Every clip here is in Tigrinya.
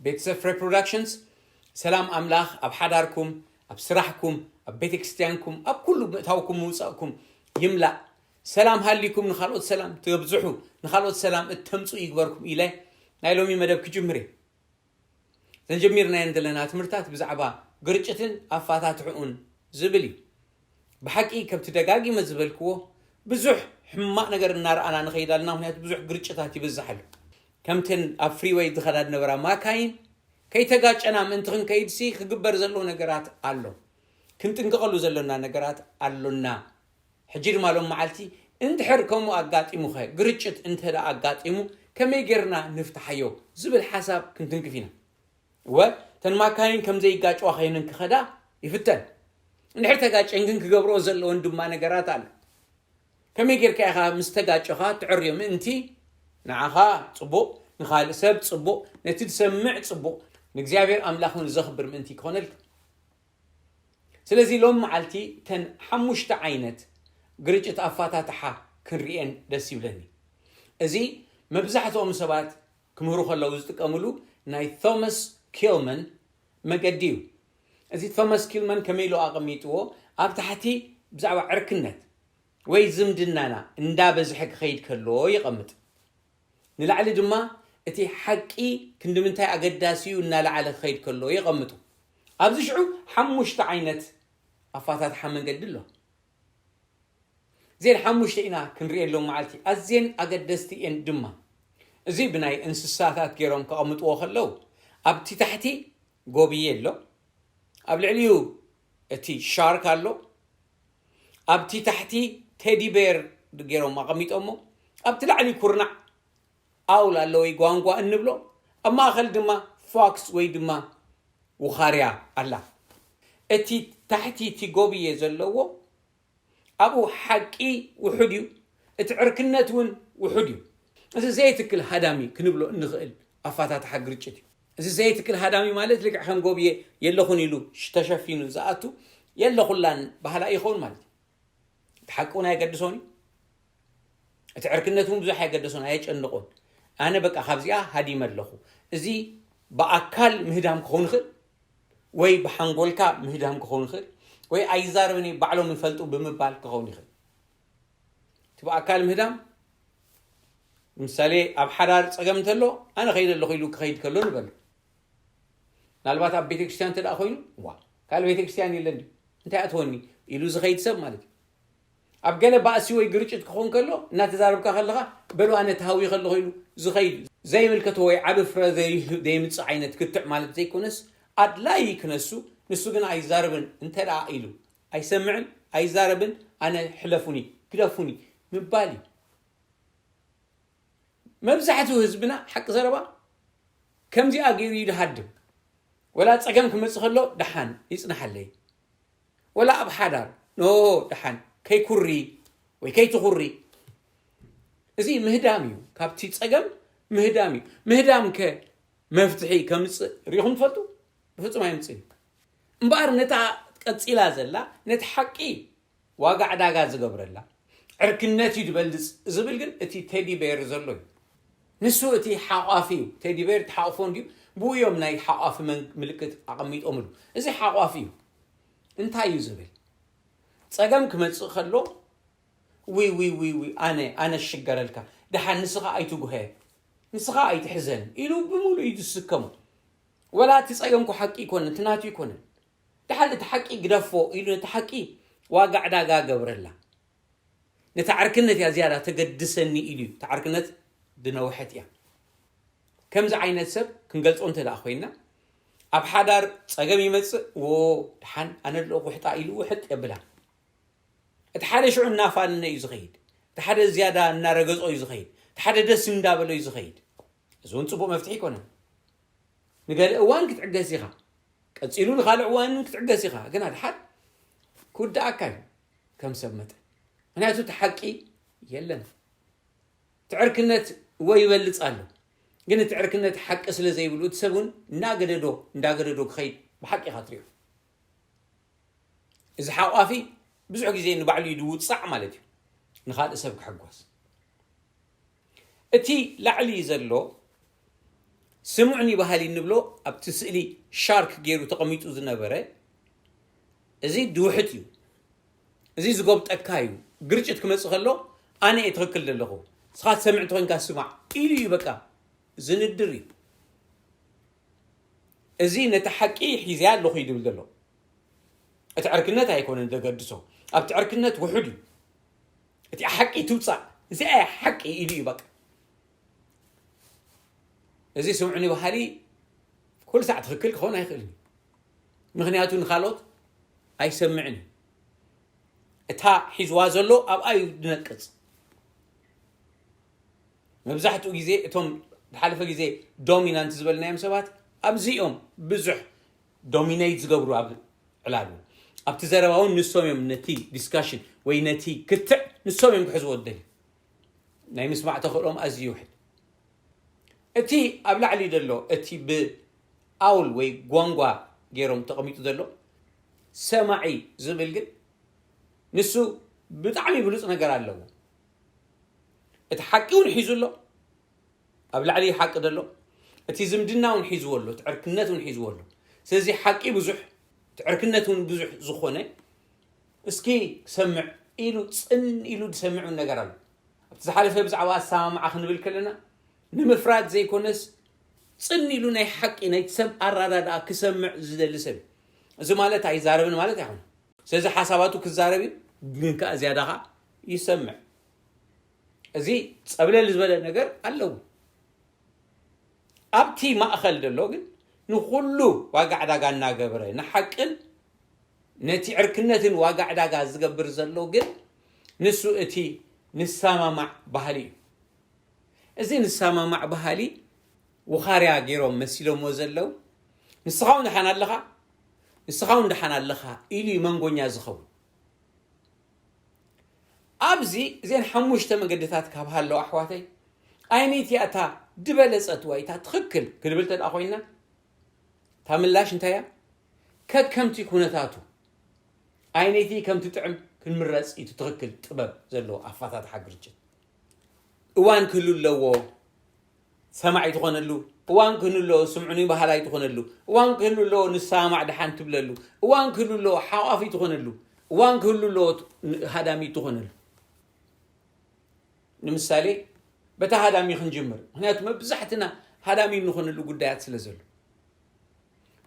ቤተሰብ ፍሬ ፕሮዳክሽንስ፣ ሰላም ኣምላኽ ኣብ ሓዳርኩም፣ ኣብ ስራሕኩም፣ ኣብ ቤተክርስትያንኩም፣ ኣብ ኩሉ ምእታውኩም ምውፃእኩም ይምላእ። ሰላም ሃሊኩም ንኻልኦት ሰላም ተብዝሑ፣ ንኻልኦት ሰላም እተምፅኡ ይግበርኩም ኢለ ናይ ሎሚ መደብ ክጅምር እየ። ዘን ጀሚርናየን ዘለና ትምህርታት ብዛዕባ ግርጭትን ኣፋታትሕኡን ዝብል እዩ። ብሓቂ ከምቲ ደጋጊመ ዝበልክዎ ብዙሕ ሕማቕ ነገር እናረኣና ንኸይድ ኣለና። ምክንያቱ ብዙሕ ግርጭታት ይበዝሕ ኣሎ። ከምተን ኣብ ፍሪወይ ዝኸዳ ዝነበራ ማካይን ከይተጋጨና ምእንቲ ክንከይድሲ ክግበር ዘለዎ ነገራት ኣሎ። ክንጥንቀቐሉ ዘሎና ነገራት ኣሎና። ሕጂ ድማ ሎም መዓልቲ እንድሕር ከምኡ ኣጋጢሙኸ፣ ግርጭት እንተ ደኣ ኣጋጢሙ ከመይ ጌርና ንፍትሓዮ ዝብል ሓሳብ ክንትንክፍ ኢና። እወ፣ ተን ማካይን ከም ዘይጋጭዋ ከይነን ክኸዳ ይፍተን። እንድሕር ተጋጨን ግን ክገብርኦ ዘለወን ድማ ነገራት ኣሎ። ከመይ ጌርካ ኢኻ ምስ ተጋጨኻ ትዕርዮ ምእንቲ ንዓኻ ጽቡቕ፣ ንኻልእ ሰብ ጽቡቕ፣ ነቲ ዝሰምዕ ጽቡቕ፣ ንእግዚኣብሔር ኣምላኽ እውን ዘኽብር ምእንቲ ክኾነልካ። ስለዚ ሎም መዓልቲ ተን ሓሙሽተ ዓይነት ግርጭት ኣፋታትሓ ክንርእየን ደስ ይብለኒ። እዚ መብዛሕትኦም ሰባት ክምህሩ ከለዉ ዝጥቀምሉ ናይ ቶማስ ኪልመን መገዲ እዩ። እዚ ቶማስ ኪልመን ከመይ ኢሉ ኣቐሚጥዎ፣ ኣብ ታሕቲ ብዛዕባ ዕርክነት ወይ ዝምድናና እንዳበዝሐ ክኸይድ ከሎ ይቐምጥ። ንላዕሊ ድማ እቲ ሓቂ ክንዲ ምንታይ ኣገዳሲ እዩ እናለዓለ ክኸይድ ከሎ የቐምጡ። ኣብዚ ሽዑ ሓሙሽተ ዓይነት ኣፋታትሓ መንገዲ ኣሎ። እዘን ሓሙሽተ ኢና ክንሪኤሎም መዓልቲ። ኣዝየን ኣገደስቲ እየን ድማ። እዚ ብናይ እንስሳታት ገይሮም ከቐምጥዎ ከለዉ፣ ኣብቲ ታሕቲ ጎብየ ኣሎ፣ ኣብ ልዕሊኡ እቲ ሻርክ ኣሎ፣ ኣብቲ ታሕቲ ቴዲ ቤር ገይሮም ኣቐሚጦሞ፣ ኣብቲ ላዕሊ ኩርናዕ ኣውል ኣሎ ወይ ጓንጓ እንብሎ፣ ኣብ ማእኸል ድማ ፎክስ ወይ ድማ ውኻርያ ኣላ። እቲ ታሕቲ እቲ ጎብየ ዘለዎ ኣብኡ ሓቂ ውሑድ እዩ፣ እቲ ዕርክነት እውን ውሑድ እዩ። እዚ ዘይትክል ሃዳሚ ክንብሎ እንኽእል ኣፋታትሓ ግርጭት እዩ። እዚ ዘይትክል ሃዳሚ ማለት ልክዕ ከም ጎብየ የለኹን ኢሉ ሽ-፣ ተሸፊኑ ዝኣቱ የለኹላን በሃላይ ይኸውን ማለት እዩ። እቲ ሓቂ እውን ኣየገድሶን እዩ። እቲ ዕርክነት እውን ብዙሕ ኣየገደሶን፣ ኣየጨንቆን። ኣነ በቃ ካብዚኣ ሃዲመ ኣለኹ። እዚ ብኣካል ምህዳም ክኸውን ይኽእል፣ ወይ ብሓንጎልካ ምህዳም ክኸውን ይኽእል፣ ወይ ኣይዛረብን እየ ባዕሎም ይፈልጡ ብምባል ክኸውን ይኽእል። እቲ ብኣካል ምህዳም፣ ምሳሌ ኣብ ሓዳር ጸገም እንተሎ፣ ኣነ ኸይደ ኣለኹ ኢሉ ክኸይድ ከሎ ንበል። ምናልባት ኣብ ቤተክርስትያን እንተ ደኣ ኮይኑ፣ ዋ፣ ካልእ ቤተክርስትያን የለን ድዩ? እንታይ ኣትወኒ? ኢሉ ዝኸይድ ሰብ ማለት እዩ። ኣብ ገለ ባእሲ ወይ ግርጭት ክኸውን ከሎ፣ እናተዛረብካ ከለኻ፣ በሉ ኣነ ተሃዊ ከለኹ ኢሉ ዝኸይድ፣ ዘይምልከቶ ወይ ዓቢ ፍረ ዘይ-፣ ዘይምጽእ ዓይነት ክትዕ ማለት ዘይኮነስ፣ ኣድላዪ ክነሱ፣ ንሱ ግን ኣይዛረብን እንተ ደኣ ኢሉ፣ ኣይሰምዕን፣ ኣይዛረብን፣ ኣነ ሕለፉኒ፣ ግደፉኒ ምባል እዩ። መብዛሕትኡ ህዝብና፣ ሓቂ ዘረባ፣ ከምዚኣ ገይሩ እዩ ዝሃድም። ወላ ጸገም ክመጽእ ከሎ፣ ደሓን ይጽናሓለይ። ወላ ኣብ ሓዳር፣ ኖ፣ ደሓን ከይኩሪ ወይ ከይትኹሪ። እዚ ምህዳም እዩ። ካብቲ ጸገም ምህዳም እዩ። ምህዳም ከ መፍትሒ ከምጽእ ርኢኹም ትፈልጡ? ብፍጹም ኣይምጽእን እዩ። እምበኣር ነታ ቀጺላ ዘላ፣ ነቲ ሓቂ ዋጋ ዕዳጋ ዝገብረላ፣ ዕርክነት እዩ ዝበልጽ ዝብል ግን እቲ ቴዲ ቤር ዘሎ እዩ። ንሱ እቲ ሓቋፊ እዩ። ቴዲ ቤር ተሓቑፎ እንድዩ፣ ብኡ እዮም ናይ ሓቋፊ መን-፣ ምልክት ኣቐሚጦምሉ። እዚ ሓቋፊ እዩ። እንታይ እዩ ዝብል? ጸገም ክመጽእ ከሎ፣ "ውይ፣ ውይ፣ ውይ፣ ውይ፣ ኣነ፣ ኣነ እሽገረልካ፣ ደሓን ንስኻ ኣይትጉሀ፣ ንስኻ ኣይትሕዘን" ኢሉ ብምሉእ እዩ ዝስከሞ። ወላ እቲ ጸገምኩ ሓቂ ይኮነን፣ እቲ ናቱ ይኮነን። ደሓን እቲ ሓቂ ግደፎ ኢሉ ነቲ ሓቂ ዋጋ ዕዳጋ ገብረላ። ነታ ዕርክነት እያ ዝያዳ ተገድሰኒ ኢሉ እዩ። እታ ዕርክነት ዝነውሐት እያ። ከምዚ ዓይነት ሰብ ክንገልጾ እንተ ደኣ ኮይንና፣ ኣብ ሓዳር ጸገም ይመጽእ፣ "ዎ፣ ደሓን ኣነ ኣለኹ ውሕጣ" ኢሉ ውሕጥ የብላ። እቲ ሓደ ሽዑ እናፋነነ እዩ ዝኸይድ። እቲ ሓደ ዝያዳ እናረገጾ እዩ ዝኸይድ። እቲ ሓደ ደስ እንዳበሎ እዩ ዝኸይድ። እዚ እውን ጽቡቕ መፍትሒ ኣይኮነን። ንገለ እዋን ክትዕገስ ኢኻ። ቀጺሉ ንኻልእ እዋን ክትዕገስ ኢኻ። ግና ድሓር ክውድኣካ እዩ ከም ሰብ መጠን። ምኽንያቱ እቲ ሓቂ የለን። እቲ ዕርክነት እወ ይበልጽ ኣሎ። ግን እቲ ዕርክነት ሓቂ ስለ ዘይብሉ፣ እቲ ሰብ እውን እናገደዶ፣ እንዳገደዶ ክኸይድ ብሓቂ ኢኻ ትሪኦ። እዚ ሓቋፊ ብዙሕ ግዜ ንባዕሉ እዩ ዝውጻዕ ማለት እዩ። ንኻልእ ሰብ ክሕጎስ። እቲ ላዕሊ ዘሎ ስምዑኒ በሃሊ እንብሎ ኣብቲ ስእሊ ሻርክ ገይሩ ተቐሚጡ ዝነበረ እዚ ድውሕት እዩ። እዚ ዝጎብጠካ እዩ። ግርጭት ክመጽእ ከሎ ኣነ እየ ትኽክል ዘለኹ፣ ንስኻ ትሰምዕ እንተኾይንካ ስማዕ ኢሉ እዩ። በቃ ዝንድር እዩ። እዚ ነቲ ሓቂ ሒዝያ ኣለኹ እዩ ዝብል ዘሎ። እቲ ዕርክነት ኣይኮነን ዘገድሶ፣ ኣብቲ ዕርክነት ውሑድ እዩ። እቲ ሓቂ ትውፃእ፣ እዚኣ እያ ሓቂ ኢሉ እዩ በቃ። እዚ ስምዑኒ በሃሊ ኩሉ ሳዕ ትኽክል ክኸውን ኣይኽእልን እዩ። ምኽንያቱ ንኻልኦት ኣይሰምዕን እዩ። እታ ሒዝዋ ዘሎ ኣብኣ እዩ ዝነቅፅ። መብዛሕትኡ ግዜ እቶም ዝሓለፈ ግዜ ዶሚናንት ዝበልናዮም ሰባት ኣብዚኦም ብዙሕ ዶሚኔት ዝገብሩ ኣብ ዕላሉ ኣብቲ ዘረባ እውን ንሶም እዮም ነቲ ዲስካሽን ወይ ነቲ ክትዕ ንሶም እዮም ክሕዝዎ ዝደልዩ። ናይ ምስማዕ ተኽእሎም ኣዝዩ ይውሕድ። እቲ ኣብ ላዕሊ ዘሎ እቲ ብኣውል ወይ ጓንጓ ገይሮም ተቐሚጡ ዘሎ ሰማዒ ዝብል ግን ንሱ ብጣዕሚ ብሉፅ ነገር ኣለዎ። እቲ ሓቂ እውን ሒዙ ኣሎ። ኣብ ላዕሊ ሓቂ ዘሎ እቲ ዝምድና እውን ሒዝዎ ኣሎ፣ እቲ ዕርክነት እውን ሒዝዎ ኣሎ። ስለዚ ሓቂ ብዙሕ፣ እቲ ዕርክነት እውን ብዙሕ ዝኾነ እስኪ ክሰምዕ ኢሉ ፅን ኢሉ ዝሰምዕ እውን ነገር ኣሎ። ኣብቲ ዝሓለፈ ብዛዕባ ኣሰማምዓ ክንብል ከለና ንምፍራድ ዘይኮነስ ፅን ኢሉ ናይ ሓቂ ናይቲ ሰብ ኣረዳድኣ ክሰምዕ ዝደሊ ሰብ እዩ። እዚ ማለት ኣይዛረብን ማለት ኣይኮነን። ስለዚ ሓሳባቱ ክዛረብ እዩ፣ ግን ከዓ ዝያዳ ከዓ ይሰምዕ። እዚ ፀብለል ዝበለ ነገር ኣለዎ። ኣብቲ ማእኸል ዘሎ ግን ንኹሉ ዋጋ ዕዳጋ እናገበረ ንሓቅን ነቲ ዕርክነትን ዋጋ ዕዳጋ ዝገብር ዘሎ ግን ንሱ እቲ ንሰማማዕ ባህሊ እዩ። እዚ ንሰማማዕ ባህሊ ውኻርያ ገይሮም መሲሎሞ ዘለዉ ንስኻ እውን ደሓን ኣለኻ፣ ንስኻ እውን ደሓን ኣለኻ ኢሉ እዩ መንጎኛ ዝኸውን። ኣብዚ እዘን ሓሙሽተ መገድታት ካብ ሃለዋ ኣሕዋተይ ኣይነይቲ እያ እታ ዝበለጸት ወይ እታ ትኽክል ክንብል ተደኣ ኮይንና እታ ምላሽ እንታይ እያ? ከከምቲ ኩነታቱ ኣይነይቲ ከምቲ ጥዕም ክንምረጽ እዩ ትኽክል ጥበብ ዘለዎ ኣፋታትሓ ግርጭት። እዋን ክህሉ ኣለዎ ሰማዒ ትኾነሉ፣ እዋን ክህሉ ኣለዎ ስምዑኒ በሃላይ ትኾነሉ፣ እዋን ክህሉ ኣለዎ ንሰማማዕ ደሓን ትብለሉ፣ እዋን ክህሉ ኣለዎ ሓቋፊ ትኾነሉ፣ እዋን ክህሉ ኣለዎ ሃዳሚ ትኾነሉ። ንምሳሌ በታ ሃዳሚ ክንጅምር፣ ምክንያቱ መብዛሕትና ሃዳሚ እንኾነሉ ጉዳያት ስለ ዘሎ።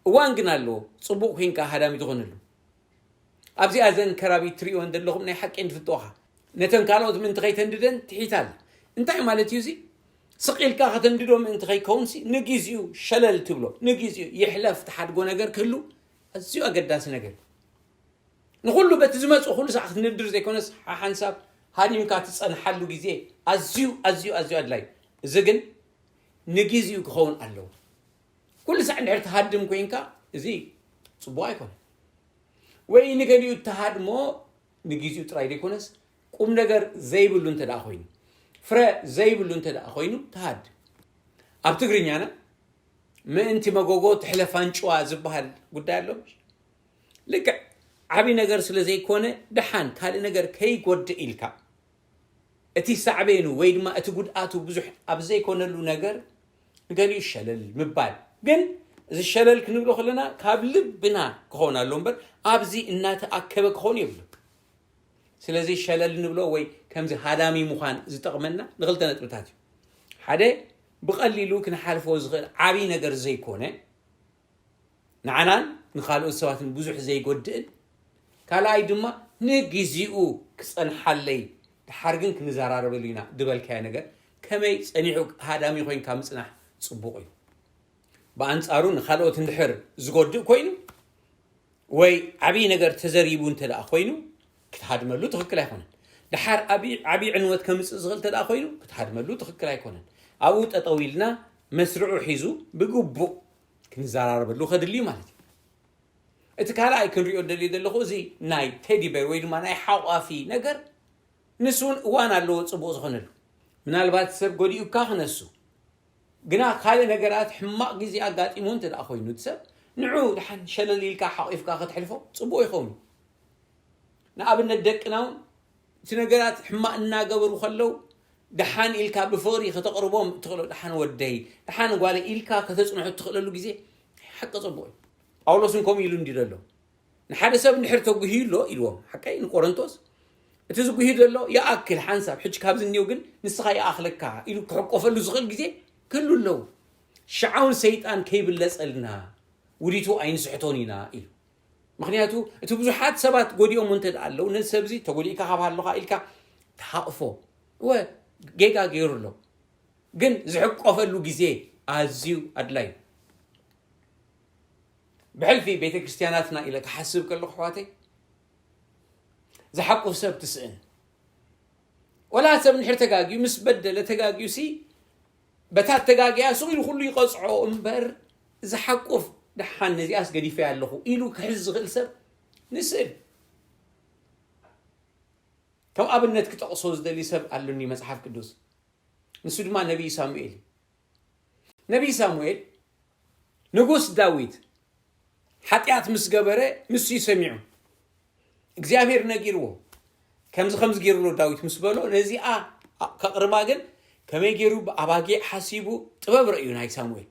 እዋን ግን ኣለዎ ጽቡቕ ኮይንካ ሃዳሚ ትኾነሉ። ኣብዚኣ እዘን ከራቢት ትርእዮን ዘለኹም ናይ ሓቂ እንትፍትወኻ ነተን ካልኦት ምእንቲ ከይተንድደን ትሒት ኣላ። እንታይ ማለት እዩ እዚ? ስቕ ኢልካ ከተንድዶ ምእንቲ ከይከውንሲ ንግዜኡ ሸለል ትብሎ፣ ንግዜኡ ይሕለፍ ትሓድጎ ነገር ክህሉ ኣዝዩ ኣገዳሲ ነገር እዩ። ንኹሉ በቲ ዝመጽእ ኩሉ ሳዕ ክትንድር ዘይኮነስ ሓሓንሳብ ሃዲምካ ትጸንሓሉ ግዜ ኣዝዩ ኣዝዩ ኣዝዩ ኣድላይ። እዚ ግን ንግዜኡ ክኸውን ኣለዎ። ኩሉ ሳዕ እንድሕር ትሃድም ኮይንካ እዚ ጽቡቕ ኣይኮነን። ወይ ንገሊኡ እተሃድሞ ንግዜኡ ጥራይ ዘይኮነስ ቁም ነገር ዘይብሉ እንተ ደኣ ኮይኑ፣ ፍረ ዘይብሉ እንተ ደኣ ኮይኑ ትሃድም። ኣብ ትግርኛና ምእንቲ መጎጎ ትሕለፍ ኣንጭዋ ዝበሃል ጉዳይ ኣሎ። ልክዕ ዓብዪ ነገር ስለ ዘይኮነ ደሓን ካልእ ነገር ከይጎድእ ኢልካ እቲ ሳዕቤኑ ወይ ድማ እቲ ጉድኣቱ ብዙሕ ኣብ ዘይኮነሉ ነገር ንገሊኡ ሸለል ምባል ግን እዚ ሸለል ክንብሎ ከለና ካብ ልብና ክኸውን ኣሎ እምበር ኣብዚ እናተኣከበ ክኸውን የብሉ። ስለዚ ሸለል ንብሎ ወይ ከምዚ ሃዳሚ ምዃን ዝጠቕመና ንክልተ ነጥብታት እዩ። ሓደ ብቐሊሉ ክንሓልፎ ዝኽእል ዓብዪ ነገር ዘይኮነ ንዓናን ንኻልኦት ሰባትን ብዙሕ ዘይጎድእን ካልኣይ ድማ ንግዜኡ ክጸንሓለይ ድሓር ግን ክንዘራረበሉ ኢና ዝበልካዮ ነገር ከመይ ጸኒሑ ሃዳሚ ኮይንካ ምጽናሕ ጽቡቕ እዩ። ብኣንጻሩ ንኻልኦት እንድሕር ዝጎድእ ኮይኑ ወይ ዓብዪ ነገር ተዘሪቡ እንተ ደኣ ኮይኑ ክትሃድመሉ ትኽክል ኣይኮነን። ድሓር ዓብዪ ዕንወት ከምጽእ ዝኽእል እንተ ደኣ ኮይኑ ክትሃድመሉ ትኽክል ኣይኮነን። ኣብኡ ጠጠው ኢልና መስርዑ ሒዙ ብግቡእ ክንዘራረበሉ ከድሊ እዩ ማለት እዩ። እቲ ካልኣይ ክንሪኦ ደልዩ ዘለኹ እዚ ናይ ቴዲ ቤር ወይ ድማ ናይ ሓቋፊ ነገር ንሱ እውን እዋን ኣለዎ ጽቡቕ ዝኾነሉ። ምናልባት ሰብ ጎዲኡካ ክነሱ ግና ካልእ ነገራት ሕማቕ ግዜ ኣጋጢሙ እንተ ደኣ ኮይኑ እቲ ሰብ ንዑ ደሓን ሸለል ኢልካ ሓቒፍካ ከተሕልፎ ጽቡቕ ይኸውን። ንኣብነት ደቅና እውን እቲ ነገራት ሕማቕ እናገበሩ ከለዉ ደሓን ኢልካ ብፍቕሪ ከተቕርቦም እትኽእሎ፣ ደሓን ወደይ፣ ደሓን ጓለ ኢልካ ከተጽንሖ እትኽእለሉ ግዜ ሓቂ ጽቡቕ እዩ። ጳውሎስ እውን ከምኡ ኢሉ እንዲ ዘሎ፣ ንሓደ ሰብ እንድሕር ተጉህዩ ኣሎ ኢልዎም፣ ሓቀይ ንቆሮንቶስ፣ እቲ ዝጉህዩ ዘሎ ይኣክል ሓንሳብ፣ ሕጂ ካብዚ እኒው ግን ንስኻ ይኣኽለካ ኢሉ ክሕቆፈሉ ዝኽእል ግዜ ክህሉ ኣለዎ። ሽዓውን ሰይጣን ከይብለጸልና ውዲቱ ኣይንስሕቶን ኢና ኢሉ። ምክንያቱ እቲ ብዙሓት ሰባት ጎዲኦም እንተ ደኣ ኣለዉ፣ ነዚ ሰብዚ ተጎዲእካ ካብ ሃለኻ ኢልካ ትሓቕፎ፣ እወ ጌጋ ገይሩ ኣሎ፣ ግን ዝሕቆፈሉ ግዜ ኣዝዩ ኣድላይ እዩ። ብሕልፊ ቤተ ክርስቲያናትና ኢለ ክሓስብ ከለኹ ኣሕዋተይ፣ ዝሓቁፍ ሰብ ትስእን። ወላ ሰብ እንድሕር ተጋግዩ፣ ምስ በደለ ተጋግዩ ሲ፣ በታ ተጋግያ ስቕ ኢሉ ኩሉ ይቐጽዖ እምበር፣ ዝሓቁፍ፣ ደሓን ነዚኣስ ገዲፈያ ኣለኹ ኢሉ ክሕዝ ዝኽእል ሰብ ንስእል። ከም ኣብነት ክጠቕሶ ዝደሊ ሰብ ኣለኒ መጽሓፍ ቅዱስ። ንሱ ድማ ነቢይ ሳሙኤል እዩ። ነቢይ ሳሙኤል ንጉስ ዳዊት ሓጢኣት ምስ ገበረ ንሱ እዩ ሰሚዑ። እግዚኣብሔር ነጊርዎ። ከምዚ ከምዚ ገይሩ ኣሎ ዳዊት ምስ በሎ፣ ነዚኣ ከቕርባ ግን ከመይ ገይሩ ብኣባጊዕ ሓሲቡ ጥበብ ረእዩ ናይ ሳሙኤል።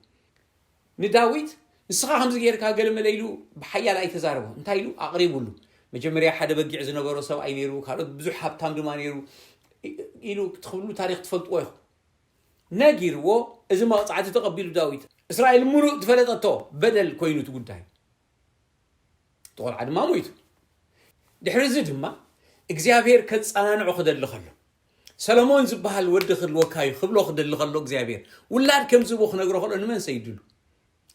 ንዳዊት ንስኻ ከምዚ ጌርካ ገለመለ ኢሉ ብሓያል ኣይተዛረቦ። እንታይ ኢሉ ኣቕሪቡሉ? መጀመርያ ሓደ በጊዕ ዝነበሮ ሰብኣይ ነይሩ፣ ካልኦት ብዙሕ ሃብታም ድማ ነይሩ ኢሉ ክትኽብሉ ታሪኽ ትፈልጥዎ ኢኹም። ነጊርዎ፣ እዚ መቕጻዕቲ ተቐቢሉ ዳዊት። እስራኤል ሙሉእ ዝፈለጠቶ በደል ኮይኑ እቲ ጉዳይ። እቲ ቆልዓ ድማ ሞይቱ። ድሕሪ እዚ ድማ እግዚኣብሔር ከጸናንዖ ክደሊ ከሎ፣ ሰሎሞን ዝበሃል ወዲ ክህልወካ እዩ ክብሎ ክደሊ ከሎ እግዚኣብሔር፣ ውላድ ከም ዝህቦ ክነግሮ ከሎ ንመን ሰይድሉ?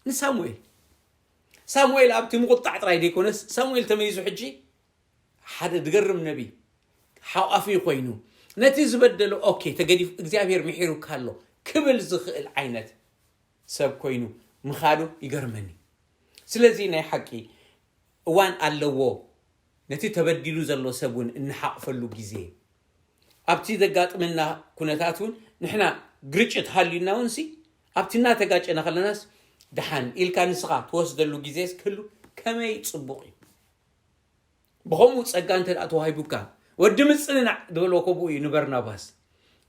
ንሳሙኤል። ሳሙኤል ኣብቲ ምቁጣዕ ጥራይ ዘይኮነስ፣ ሳሙኤል ተመሊሱ ሕጂ ሓደ ዝገርም ነቢይ፣ ሓቋፊ ኮይኑ፣ ነቲ ዝበደሎ ኦኬ ተገዲፉ እግዚኣብሔር ምሒሩካ ኣሎ ክብል ዝኽእል ዓይነት ሰብ ኮይኑ ምኻዱ ይገርመኒ። ስለዚ ናይ ሓቂ እዋን ኣለዎ ነቲ ተበዲሉ ዘሎ ሰብ እውን እንሓቕፈሉ ግዜ። ኣብቲ ዘጋጥመና ኩነታት እውን ንሕና ግርጭት ሃልዩና እውን ሲ ኣብቲ እናተጋጨና ከለናስ ደሓን ኢልካ ንስኻ ትወስደሉ ግዜስ ክህሉ ከመይ ጽቡቕ እዩ። ብኸምኡ ጸጋ እንተ ደኣ ተዋሂቡካ፣ ወዲ ምጽንናዕ ዝበሎ ኮብኡ እዩ ንበርናባስ።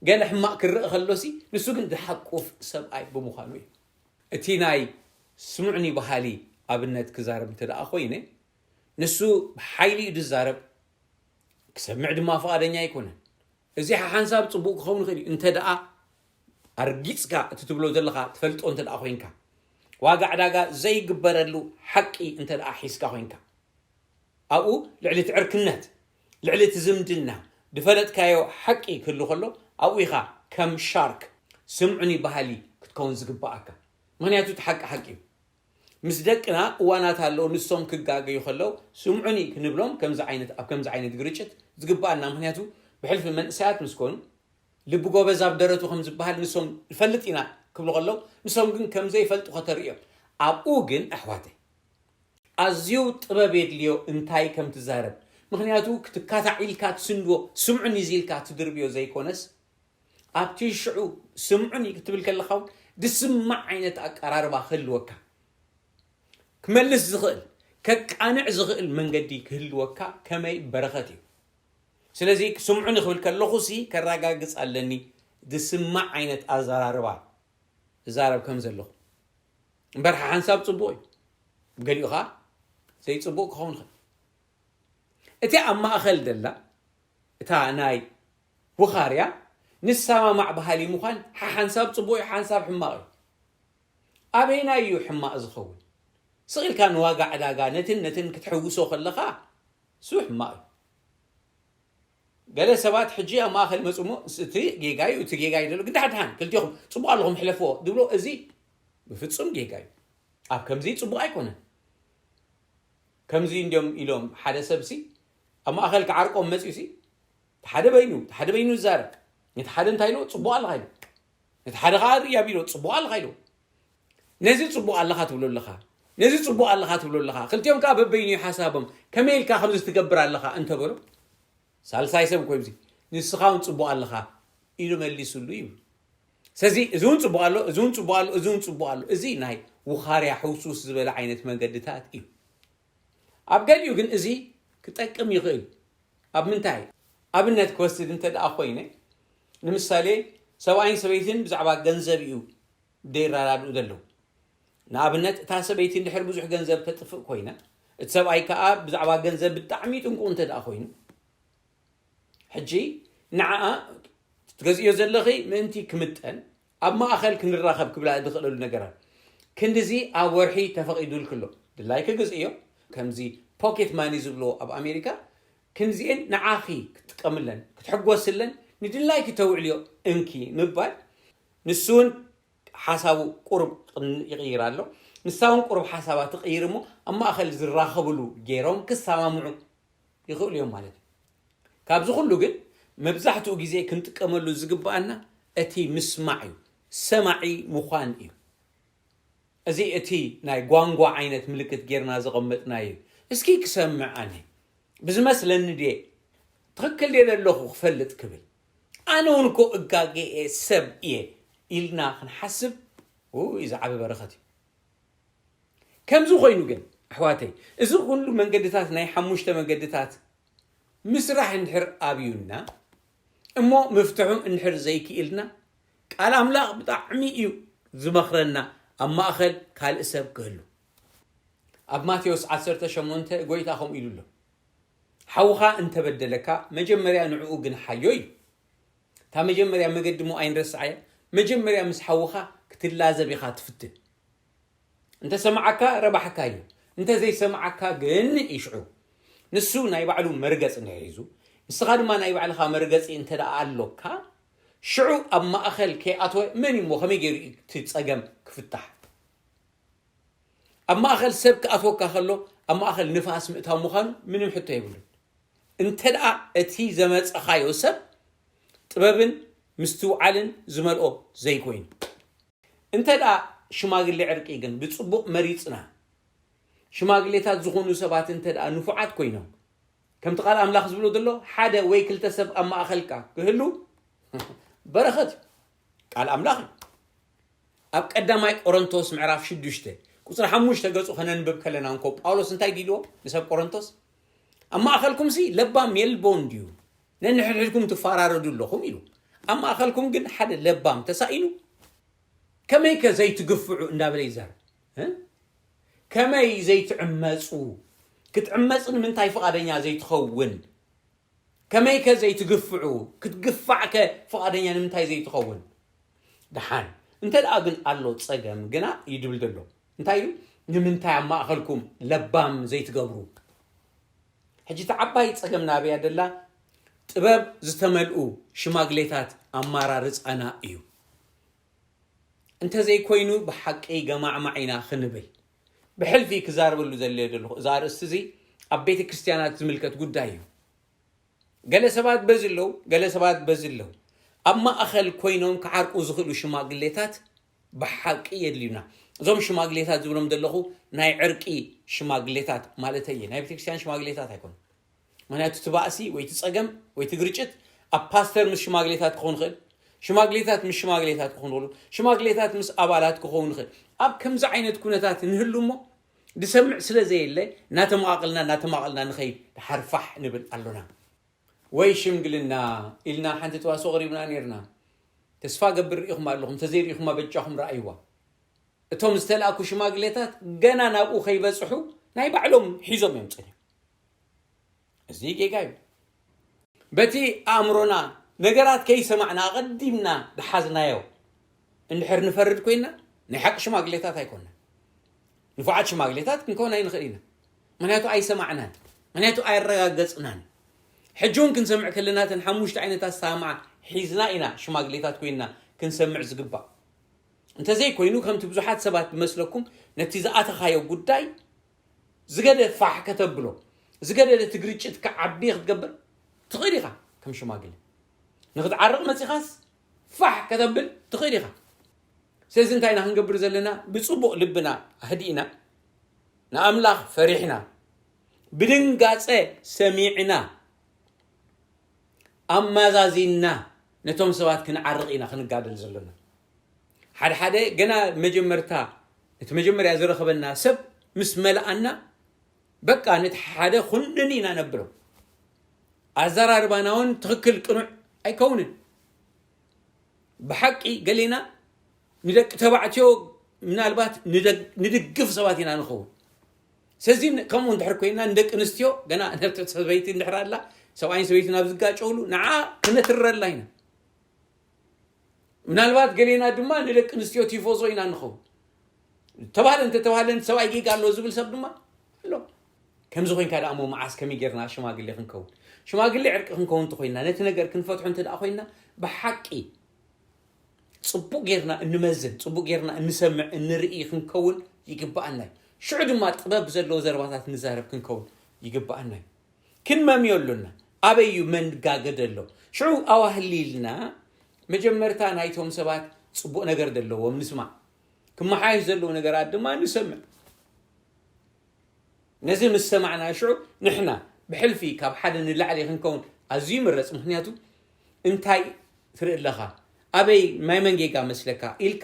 ገለ ሕማቕ ክረአ ከሎሲ ንሱ ግን ዝሓቁፍ ሰብኣይ ብምዃኑ እዩ። እቲ ናይ ስምዑኒ በሃሊ ኣብነት ክዛረብ እንተ ደኣ ኮይነ፣ ንሱ ብሓይሊ እዩ ዝዛረብ፣ ክሰምዕ ድማ ፍቓደኛ ኣይኮነን። እዚ ሓሓንሳብ ጽቡቕ ክኸውን ይኽእል እዩ፣ እንተ ደኣ ኣርጊጽካ እቲ ትብሎ ዘለኻ ትፈልጦ እንተ ደኣ ኮይንካ፣ ዋጋ ዕዳጋ ዘይግበረሉ ሓቂ እንተ ደኣ ሒዝካ ኮይንካ። ኣብኡ ልዕሊ እቲ ዕርክነት፣ ልዕሊ እቲ ዝምድና፣ ዝፈለጥካዮ ሓቂ ክህሉ ከሎ፣ ኣብኡ ኢኻ ከም ሻርክ፣ ስምዑኒ በሃሊ ክትከውን ዝግብኣካ። ምኽንያቱ እቲ ሓቂ ሓቂ እዩ። ምስ ደቅና እዋናት ኣለዉ፣ ንሶም ክጋገዩ ከለዉ፣ ስምዑኒ ክንብሎም፣ ከምዚ ዓይነት፣ ኣብ ከምዚ ዓይነት ግርጭት ዝግብኣና። ምኽንያቱ ብሕልፊ መንእሰያት ምስ ኮኑ፣ ልቢ ጎበዝ ኣብ ደረቱ ከም ዝበሃል፣ ንሶም ንፈልጥ ኢና ክብሉ ከለዉ፣ ንሶም ግን ከም ዘይፈልጡ ከተርእዮም። ኣብኡ ግን ኣሕዋተይ፣ ኣዝዩ ጥበብ የድልዮ እንታይ ከም ትዛረብ። ምኽንያቱ ክትካታዕ ኢልካ ትስንድዎ፣ ስምዑኒ እዚ ኢልካ ትድርብዮ ዘይኮነስ፣ ኣብቲ ሽዑ ስምዑኒ ክትብል ከለኻ እውን ዝስማዕ ዓይነት ኣቀራርባ ክህልወካ፣ ክመልስ ዝኽእል፣ ከቃንዕ ዝኽእል መንገዲ ክህልወካ ከመይ በረኸት እዩ። ስለዚ ስምዑኒ ክብል ከለኹ ሲ ከረጋግጽ ኣለኒ ዝስማዕ ዓይነት ኣዘራርባ እዛረብ ከም ዘለኹ። እምበር ሓሓንሳብ ጽቡቕ እዩ፣ ገሊኡ ኸኣ ዘይጽቡቕ ክኸውን ይኽእል። እቲ ኣብ ማእከል ደላ፣ እታ ናይ ውኻርያ ንሰማማዕ በሃሊ ምዃን ሓሓንሳብ ጽቡቕ እዩ፣ ሓሓንሳብ ሕማቕ እዩ። ኣበየናይ እዩ ሕማቕ ዝኸውን? ስቕ ኢልካ ንዋጋ ዕዳጋ ነትን ነትን ክትሕውሶ ከለኻ፣ እሱ ሕማቕ እዩ። ገለ ሰባት ሕጂ ኣብ ማእከል ይመጹ እሞ፣ እቲ ጌጋ እዩ፣ እቲ ጌጋ እዩ ደሎ፣ ግን ደሓን ደሓን ክልቴኹም ጽቡቕ ኣለኹም ሕለፍዎ ዝብሎ፣ እዚ ብፍጹም ጌጋ እዩ። ኣብ ከምዚ ጽቡቕ ኣይኮነን። ከምዚ እንዲዮም ኢሎም ሓደ ሰብሲ ኣብ ማእከል ክዓርቆም መጺኡሲ፣ እቲ ሓደ በይኑ፣ እቲ ሓደ በይኑ ይዛረብ። ነቲ ሓደ እንታይ ኢልዎ? ጽቡቕ ኣለኻ ኢልዎ። ነቲ ሓደ ከኣ ርኢ ኣቢልዎ፣ ጽቡቕ ኣለኻ ኢልዎ። ነዚ ጽቡቕ ኣለኻ ትብሎ ኣለኻ፣ ነዚ ጽቡቕ ኣለኻ ትብሎ ኣለኻ። ክልቲኦም ከኣ በበይኑ እዩ ሓሳቦም። ከመይ ኢልካ ከምዚ ትገብር ኣለኻ እንተበሎ፣ ሳልሳይ ሰብ እኮ እዩ እዚ፣ ንስኻ እውን ጽቡቕ ኣለኻ ኢሉ መሊሱሉ ይብሉ። ስለዚ እዚ እውን ጽቡቕ ኣሎ፣ እዚ እውን ጽቡቕ ኣሎ፣ እዚ እውን ጽቡቕ ኣሎ። እዚ ናይ ውኻርያ ሕውስውስ ዝበለ ዓይነት መንገድታት እዩ። ኣብ ገሊኡ ግን እዚ ክጠቅም ይኽእል። ኣብ ምንታይ? ኣብነት ክወስድ እንተ ደኣ ኮይነ፣ ንምሳሌ፣ ሰብኣይን ሰበይትን ብዛዕባ ገንዘብ እዩ ደይረዳድኡ ዘለዉ። ንኣብነት፣ እታ ሰበይቲ እንድሕር ብዙሕ ገንዘብ ተጥፍእ ኮይና፣ እቲ ሰብኣይ ከኣ ብዛዕባ ገንዘብ ብጣዕሚ ጥንቁቕ እንተ ደኣ ኮይኑ፣ ሕጂ ንዓኣ ትገዝእዮ ዘለኺ ምእንቲ ክምጠን ኣብ ማእኸል ክንራኸብ ክብላ ዝኽእለሉ ነገራት፣ ክንድዚ ኣብ ወርሒ ተፈቒዱልክሎ ድላይኪ ግዝእዮ። ከምዚ ፖኬት ማኒ ዝብልዎ ኣብ ኣሜሪካ፣ ክንዚኤን ንዓኺ ክትጥቀምለን ክትሕጎስለን ንድላይኪ ተውዕልዮ እንኪ ምባል፣ ንሱ እውን ሓሳቡ ቁሩብ ይቕይር ኣሎ። ንሳ እውን ቁሩብ ሓሳባ ትቕይር እሞ ኣብ ማእኸል ዝራኸብሉ ገይሮም ክሰማምዑ ይኽእሉ እዮም ማለት እዩ። ካብዚ ኩሉ ግን መብዛሕትኡ ግዜ ክንጥቀመሉ ዝግብኣና እቲ ምስማዕ እዩ፣ ሰማዒ ምዃን እዩ። እዚ እቲ ናይ ጓንጓ ዓይነት ምልክት ጌርና ዘቐመጥናዮ እዩ። እስኪ ክሰምዕ ኣነ ብዝመስለኒ ድየ ትኽክል ድየ ዘለኹ ክፈልጥ ክብል፣ ኣነ እውን እኮ እጋጌ እየ ሰብ እየ ኢልና ክንሓስብ፣ ውይ ዝዓበ በረኸት እዩ። ከምዚ ኮይኑ ግን ኣሕዋተይ፣ እዚ ኩሉ መንገድታት ናይ ሓሙሽተ መንገድታት ምስራሕ እንድሕር ኣብዩና እሞ ምፍትሑ እንድሕር ዘይክኢልና፣ ቃል ኣምላኽ ብጣዕሚ እዩ ዝመኽረና ኣብ ማእኸል ካልእ ሰብ ክህሉ። ኣብ ማቴዎስ ዓሰርተ ሸሞንተ ጎይታ ከምኡ ኢሉ ኣሎ፣ ሓውኻ እንተበደለካ መጀመርያ ንዕኡ ግንሓዮ እዩ። እታ መጀመርያ መገዲ እሞ ኣይንረስዓያ። መጀመርያ ምስ ሓውኻ ክትላዘብ ኢኻ ትፍትን። እንተ ሰማዓካ ረባሕካ እዩ፣ እንተ ዘይሰማዓካ ግን ይሽዑ። ንሱ ናይ ባዕሉ መርገፂ እንድሕር ሒዙ፣ ንስኻ ድማ ናይ ባዕልኻ መርገፂ እንተ ደኣ ኣሎካ፣ ሽዑ ኣብ ማእኸል ከይኣተወ መን እዩ እሞ ከመይ ገይሩ እዩ እቲ ፀገም ክፍታሕ? ኣብ ማእኸል ሰብ ክኣትወካ ከሎ ኣብ ማእኸል ንፋስ ምእታው ምዃኑ ምንም ሕቶ የብሉን። እንተ ደኣ እቲ ዘመፀኻዮ ሰብ ጥበብን ምስትውዓልን ዝመልኦ ዘይኮይኑ፣ እንተ ደኣ ሽማግሌ ዕርቂ ግን ብፅቡቕ መሪፅና፣ ሽማግሌታት ዝኾኑ ሰባት እንተ ደኣ ንፉዓት ኮይኖም፣ ከምቲ ቃል ኣምላኽ ዝብሎ ዘሎ ሓደ ወይ ክልተ ሰብ ኣብ ማእኸልካ ክህሉ በረኸት እዩ። ቃል ኣምላኽ እዩ። ኣብ ቀዳማይ ቆሮንቶስ ምዕራፍ ሽዱሽተ ቁፅሪ ሓሙሽተ ገፁ ከነንብብ ከለና እንኮ ጳውሎስ እንታይ ኢልዎ ንሰብ ቆሮንቶስ? ኣብ ማእኸልኩምሲ ለባም የልቦን ድዩ? ነንሕድሕድኩም ትፈራረዱ ኣለኹም ኢሉ። ኣብ ማእኸልኩም ግን ሓደ ለባም ተሳኢኑ ከመይከ ዘይትግፍዑ እንዳበለ ይዛረብ። እ? ከመይ ዘይትዕመፁ? ክትዕመፅ ንምንታይ ፍቓደኛ ዘይትኸውን? ከመይከ ዘይትግፍዑ? ክትግፋዕከ ፍቓደኛ ንምንታይ ዘይትኸውን? ደሓን እንተ ደኣ ግን ኣሎ ፀገም ግና እዩ ድብል ዘሎ። እንታይ እዩ? ንምንታይ ኣብ ማእኸልኩም ለባም ዘይትገብሩ? ሕጂ እቲ ዓባይ ፀገም ናበያ ደላ? ጥበብ ዝተመልኡ ሽማግሌታት ኣማራርፃና እዩ። እንተዘይኮይኑ ብሓቂ ገማዕማዕ ኢና ክንብል። ብሕልፊ ክዛረበሉ ዘለ ዘለኹ እዚ ኣርእስቲ እዚ ኣብ ቤተ ክርስቲያናት ዝምልከት ጉዳይ እዩ። ገለ ሰባት በዚ ኣለዉ፣ ገለ ሰባት በዚ ኣለዉ። ኣብ ማእኸል ኮይኖም ክዓርቁ ዝኽእሉ ሽማግሌታት ብሓቂ የድልዩና። እዞም ሽማግሌታት ዝብሎም ዘለኹ ናይ ዕርቂ ሽማግሌታት ማለተይ እየ። ናይ ቤተክርስትያን ሽማግሌታት ኣይኮኑ። ምክንያቱ እቲ ባእሲ ወይ እቲ ፀገም ወይ እቲ ግርጭት ኣብ ፓስተር ምስ ሽማግሌታት ክኸውን ይኽእል፣ ሽማግሌታት ምስ ሽማግሌታት ክኸውን ይኽእሉ፣ ሽማግሌታት ምስ ኣባላት ክኸውን ይኽእል። ኣብ ከምዚ ዓይነት ኩነታት ንህሉ እሞ ዝሰምዕ ስለ ዘየለ እናተመቓቕልና እናተመቓቕልና ንኸይድ ድሓር ፋሕ ንብል ኣሎና። ወይ ሽምግልና ኢልና ሓንቲ ተዋስኦ ኣቕሪብና ነይርና። ተስፋ ገብር ርኢኹም ኣለኹም፣ እንተዘይርኢኹማ በጃኹም ረኣይዋ። እቶም ዝተላእኩ ሽማግሌታት ገና ናብኡ ከይበፅሑ ናይ ባዕሎም ሒዞም እዮም ፀኒሖም። እዚ ጌጋ እዩ። በቲ ኣእምሮና ነገራት ከይሰማዕና ኣቐዲምና ድሓዝናዮ እንድሕር ንፈርድ ኮይና ናይ ሓቂ ሽማግሌታት ኣይኮንና። ንፉዓት ሽማግሌታት ክንከውን ኣይንኽእል ኢና። ምክንያቱ ኣይሰማዕናን፣ ምክንያቱ ኣየረጋገፅናን። ሕጂ እውን ክንሰምዕ ከለና እተን ሓሙሽተ ዓይነት ኣሰማምዓ ሒዝና ኢና ሽማግሌታት ኮይንና ክንሰምዕ ዝግባእ። እንተዘይኮይኑ ከምቲ ብዙሓት ሰባት ዝመስለኩም ነቲ ዝኣተኻዮ ጉዳይ ዝገደ ፋሕ ከተብሎ፣ ዝገደደ እቲ ግርጭት ክዓቢ ክትገብር ትኽእል ኢኻ። ከም ሽማግለ ንክትዓርቕ መፂኻስ ፋሕ ከተብል ትኽእል ኢኻ። ስለዚ እንታይ ኢና ክንገብር ዘለና? ብፅቡቕ ልብና ኣህዲእና፣ ንኣምላኽ ፈሪሕና፣ ብድንጋፀ ሰሚዕና፣ ኣመዛዚንና ነቶም ሰባት ክንዓርቕ ኢና ክንጋደል ዘለና። ሓደ ሓደ ገና መጀመርታ እቲ መጀመርያ ዝረኸበና ሰብ ምስ መለኣና በቃ ነቲ ሓደ ኩንኒ ኢና ነብሎ። ኣዘራርባና እውን ትኽክል ቅኑዕ ኣይከውንን። ብሓቂ ገሌና ንደቂ ተባዕትዮ ምናልባት ንደግ- ንድግፍ ሰባት ኢና ንኸውን። ስለዚ ን- ከምኡ እንድሕር ኮይና ንደቂ ኣንስትዮ ገና ነቲ ሰበይቲ እንድሕር ኣላ ሰብኣይን ሰበይትን ኣብ ዝጋጨውሉ ንዓ ክነትረላ ኢና። ምናልባት ገሌና ድማ ንደቂ ኣንስትዮ ቲፎዞ ኢና ንኸውን። ተባህለ እንተተባህለ ሰብኣይ ጌጋ ኣለዎ ዝብል ሰብ ድማ ኣሎ። ከምዚ ኮይንካ ደኣ እሞ መዓስ ከመይ ጌርና ሽማግሌ ክንከውን? ሽማግሌ ዕርቂ ክንከውን እንተኮይና ነቲ ነገር ክንፈትሖ እንተ ደኣ ኮይና ብሓቂ ጽቡቕ ጌርና እንመዝን፣ ጽቡቕ ጌርና እንሰምዕ፣ እንርኢ ክንከውን ይግብኣና እዩ። ሽዑ ድማ ጥበብ ዘለዎ ዘረባታት ንዛረብ ክንከውን ይግብኣና እዩ። ክንመምዮ ኣሎና። ኣበይ እዩ መንጋገ ደሎ? ሽዑ ኣዋህሊልና መጀመርታ ናይቶም ሰባት ጽቡቕ ነገር ደለዎም ንስማዕ። ክመሓየሽ ዘለዎ ነገራት ድማ ንሰምዕ። ነዚ ምስ ሰማዕና ሽዑ ንሕና ብሕልፊ ካብ ሓደ ንላዕሊ ክንከውን ኣዝዩ ይምረጽ። ምክንያቱ እንታይ ትርኢ ኣለኻ? ኣበይ ማይ መንጌጋ መስለካ ኢልካ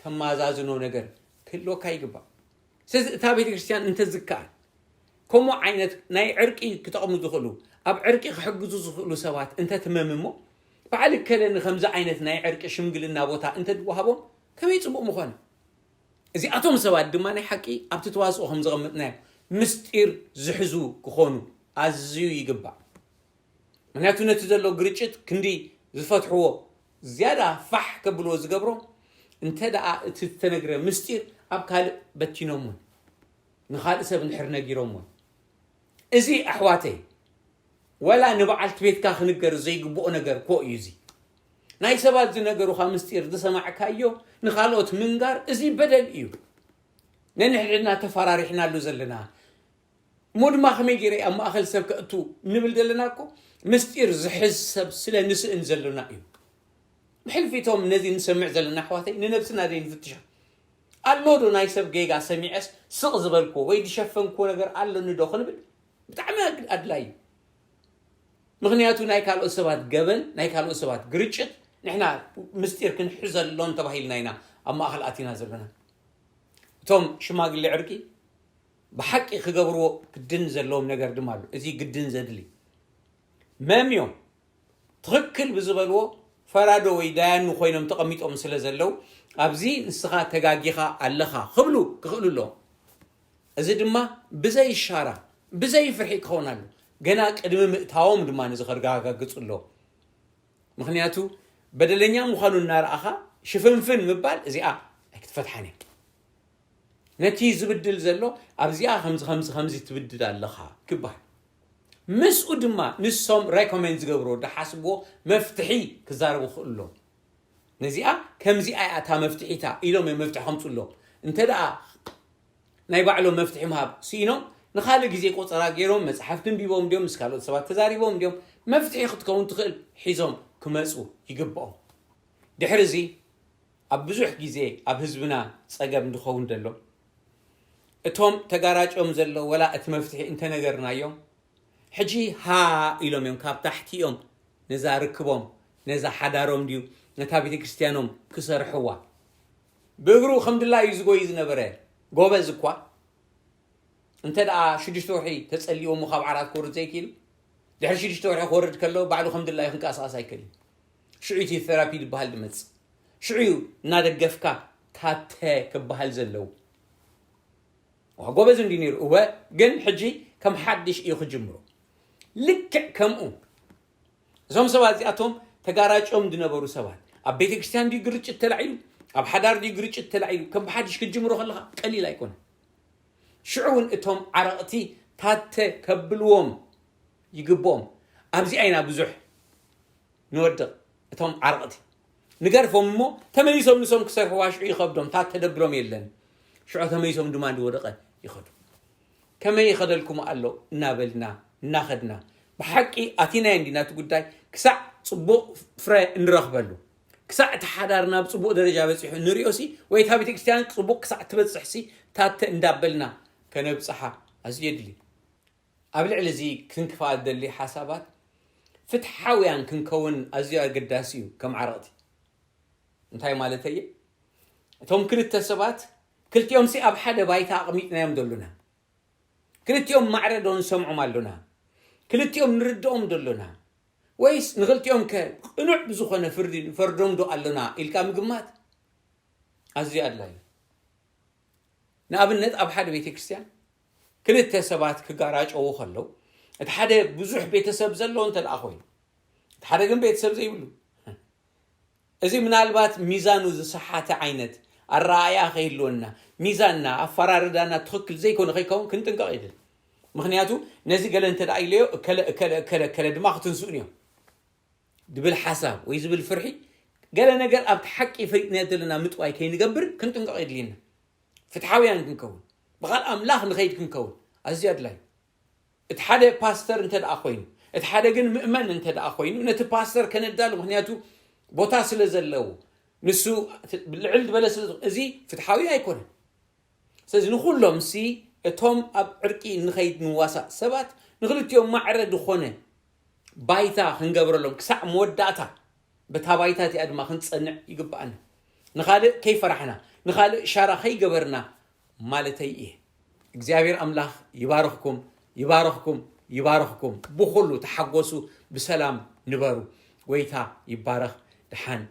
ተማዛዝኖ ነገር ክህልወካ ይግባእ። ስለዚ እታ ቤተ ክርስቲያን እንተዝከኣል ከምኡ ዓይነት ናይ ዕርቂ ክጠቕሙ ዝኽእሉ ኣብ ዕርቂ ክሕግዙ ዝኽእሉ ሰባት እንተትመም እሞ በዓል እከለ ንከምዚ ዓይነት ናይ ዕርቂ ሽምግልና ቦታ እንተድወሃቦም ከመይ ጽቡቕ ምኾነ። እዚኣቶም ሰባት ድማ ናይ ሓቂ ኣብቲ ተዋስኦ ከም ዘቐመጥናዮ ምስጢር ዝሕዙ ክኾኑ ኣዝዩ ይግባእ። ምክንያቱ ነቲ ዘሎ ግርጭት ክንዲ ዝፈትሕዎ ዝያዳ ፋሕ ከብልዎ ዝገብሮ እንተ ደኣ እቲ ዝተነግረ ምስጢር ኣብ ካልእ በቲኖም እውን ንኻልእ ሰብ እንድሕር ነጊሮም እውን እዚ ኣሕዋተይ ወላ ንበዓልቲ ቤትካ ክንገር ዘይግብኦ ነገር ኮ እዩ እዚ ናይ ሰባት ዝነገሩኻ ምስጢር ዝሰማዕካዮ ንኻልኦት ምንጋር እዚ በደል እዩ ነንሕድሕድና ተፈራሪሕናሉ ዘለና እሞ ድማ ከመይ ገይረ ኣብ ማእኸል ሰብ ከእቱ ንብል ዘለና እኮ ምስጢር ዝሕዝ ሰብ ስለ ንስእን ዘለና እዩ ብሕልፊቶም ነዚ ንሰምዕ ዘለና ኣሕዋተይ ንነብስና ደይ ንፍትሻ ኣሎ ዶ ናይ ሰብ ጌጋ ሰሚዐስ ስቕ ዝበልክዎ ወይ ዝሸፈንክዎ ነገር ኣለኒ ዶ ክንብል ብጣዕሚ ኣድላይ እዩ ምክንያቱ ናይ ካልኦት ሰባት ገበን ናይ ካልኦት ሰባት ግርጭት ንሕና ምስጢር ክንሕዘሎም ተባሂልና ኢና ኣብ ማእኸል ኣቲና ዘለና እቶም ሽማግሌ ዕርቂ ብሓቂ ክገብርዎ ግድን ዘለዎም ነገር ድማ ኣሎ እዚ ግድን ዘድሊ መምዮም ትኽክል ብዝበልዎ ፈራዶ ወይ ዳያኑ ኮይኖም ተቐሚጦም ስለ ዘለዉ ኣብዚ ንስኻ ተጋጊኻ ኣለኻ ክብሉ ክኽእሉ ኣለዎም እዚ ድማ ብዘይ ሻራ ብዘይ ፍርሒ ክኸውን ኣሎ ገና ቅድሚ ምእታዎም ድማ ንዚ ከረጋግጹ ኣለዎም ምክንያቱ በደለኛ ምዃኑ እናረኣኻ ሽፍንፍን ምባል እዚኣ ኣይክትፈትሓን እያ ነቲ ዝብድል ዘሎ ኣብዚኣ ከምዚ ከምዚ ከምዚ ትብድል ኣለኻ ክበሃል ምስኡ ድማ ንሶም ሬኮሜንድ ዝገብርዎ ዝሓስብዎ መፍትሒ ክዛረቡ ክኽእሉ ኣለዎም ነዚኣ ከምዚኣ እያ እታ መፍትሒታ ኢሎም እዮም መፍትሒ ከምፁ ኣለዎም እንተ ደኣ ናይ ባዕሎም መፍትሒ ምሃብ ስኢኖም ንኻልእ ግዜ ቆፀራ ገይሮም መፅሓፍቲ እንቢቦም ድዮም ምስ ካልኦት ሰባት ተዛሪቦም ድዮም መፍትሒ ክትከውን ትኽእል ሒዞም ክመፁ ይግብኦም ድሕሪ እዚ ኣብ ብዙሕ ግዜ ኣብ ህዝብና ጸገም ዝኸውን ዘሎ እቶም ተጋራጭዮም ዘሎ ወላ እቲ መፍትሒ እንተነገርናዮም ሕጂ ሃ ኢሎም እዮም ካብ ታሕቲ እዮም ነዛ ርክቦም ነዛ ሓዳሮም ድዩ ነታ ቤተ ክርስትያኖም ክሰርሕዋ ብእግሩ ከም ድላዩ ዝጎይ ዝነበረ ጎበዝ እኳ እንተ ደኣ ሽዱሽተ ወርሒ ተጸሊዎ እሞ ካብ ዓራት ክወርድ ዘይክእል ድሕሪ ሽዱሽተ ወርሒ ክወርድ ከሎ ባዕሉ ከም ድላዩ ክንቀሳቐስ ኣይክእል እዩ ሽዑ እቲ ቴራፒ ዝበሃል ዝመጽእ ሽዑ እዩ እናደገፍካ ታተ ክበሃል ዘለዉ ዋ ጎበዝ እንዲ ነይሩ እወ ግን ሕጂ ከም ሓድሽ እዩ ክጅምሮ ልክዕ ከምኡ እዞም ሰባት እዚኣቶም ተጋራጭዮም ዝነበሩ ሰባት ኣብ ቤተ ክርስትያን ድዩ ግርጭት ተላዒሉ ኣብ ሓዳር ድዩ ግርጭት ተላዒሉ ከም ብሓድሽ ክትጅምሮ ከለካ ቀሊል ኣይኮነ ሽዑ እውን እቶም ዓረቕቲ ታተ ከብልዎም ይግብኦም ኣብዚኣ ኢና ብዙሕ ንወድቕ እቶም ዓረቕቲ ንገርፎም እሞ ተመሊሶም ንሶም ክሰርሕዋ ሽዑ ይኸብዶም ታተ ደብሎም የለን ሽዑ ተመሊሶም ድማ ዝወደቐ ይኸዱ ከመይ ይኸደልኩም ኣሎ እናበልና እናኸድና ብሓቂ ኣቲናዮ እንዲና እቲ ጉዳይ ክሳዕ ፅቡቕ ፍረ እንረኽበሉ ክሳዕ እቲ ሓዳር ናብ ፅቡቕ ደረጃ በፂሑ ንሪኦ ሲ ወይ እታ ቤተክርስትያን ፅቡቕ ክሳዕ ትበፅሕ ሲ ታተ እንዳበልና ከነብፅሓ ኣዝዩ የድሊ ኣብ ልዕሊ እዚ ክንክፋ ደሊ ሓሳባት ፍትሓውያን ክንከውን ኣዝዩ ኣገዳሲ እዩ ከም ዓረቕቲ እንታይ ማለተየ እቶም ክልተ ሰባት ክልቲኦም ሲ ኣብ ሓደ ባይታ ኣቕሚጥናዮም ዘሉና ክልቲኦም ማዕረ ዶ ንሰምዖም ኣሎና ክልቲኦም ንርድኦም ዘሎና ወይስ ንኽልቲኦም ከ ቅኑዕ ብዝኾነ ፍርዲ ንፈርዶም ዶ ኣሎና ኢልካ ምግማት ኣዝዩ ኣድላይ እዩ። ንኣብነት ኣብ ሓደ ቤተ ክርስቲያን ክልተ ሰባት ክጋራጨዉ ከለዉ እቲ ሓደ ብዙሕ ቤተሰብ ዘለዎ እንተ ደኣ ኮይኑ እቲ ሓደ ግን ቤተሰብ ዘይብሉ እዚ ምናልባት ሚዛኑ ዝሰሓተ ዓይነት ኣረኣእያ ከይህልወና ሚዛንና ኣፈራርዳና ትኽክል ዘይኮነ ከይከውን ክንጥንቀቕ ይድል። ምክንያቱ ነዚ ገለ እንተ ደኣ ኢለዮ እከለ እከለ እከለ እከለ ድማ ክትንስኡን እዮም ድብል ሓሳብ ወይ ዝብል ፍርሒ ገለ ነገር ኣብቲ ሓቂ ፈሊጥናዮ ዘለና ምጥዋይ ከይንገብር ክንጥንቀቕ የድልየና። ፍትሓውያን ክንከውን ብቓል ኣምላኽ ንኸይድ ክንከውን ኣዝዩ ኣድላይ። እቲ ሓደ ፓስተር እንተ ደኣ ኮይኑ እቲ ሓደ ግን ምእመን እንተ ደኣ ኮይኑ ነቲ ፓስተር ከነዳሉ ምክንያቱ ቦታ ስለ ዘለዎ ንሱ ልዕል ዝበለ ስለ እዚ ፍትሓዊ ኣይኮነን። ስለዚ ንኹሎም ሲ እቶም ኣብ ዕርቂ ንኸይድ ንዋሳእ ሰባት ንክልቲኦም ማዕረ ዝኾነ ባይታ ክንገብረሎም ክሳዕ መወዳእታ በታ ባይታ እቲኣ ድማ ክንጸንዕ ይግብኣና። ንኻልእ ከይፈራሕና ንኻልእ ሻራ ከይገበርና ማለተይ እየ። እግዚኣብሔር ኣምላኽ ይባርኽኩም ይባርኽኩም ይባርኽኩም። ብኹሉ ተሓጎሱ፣ ብሰላም ንበሩ። ጎይታ ይባረኽ። ደሓን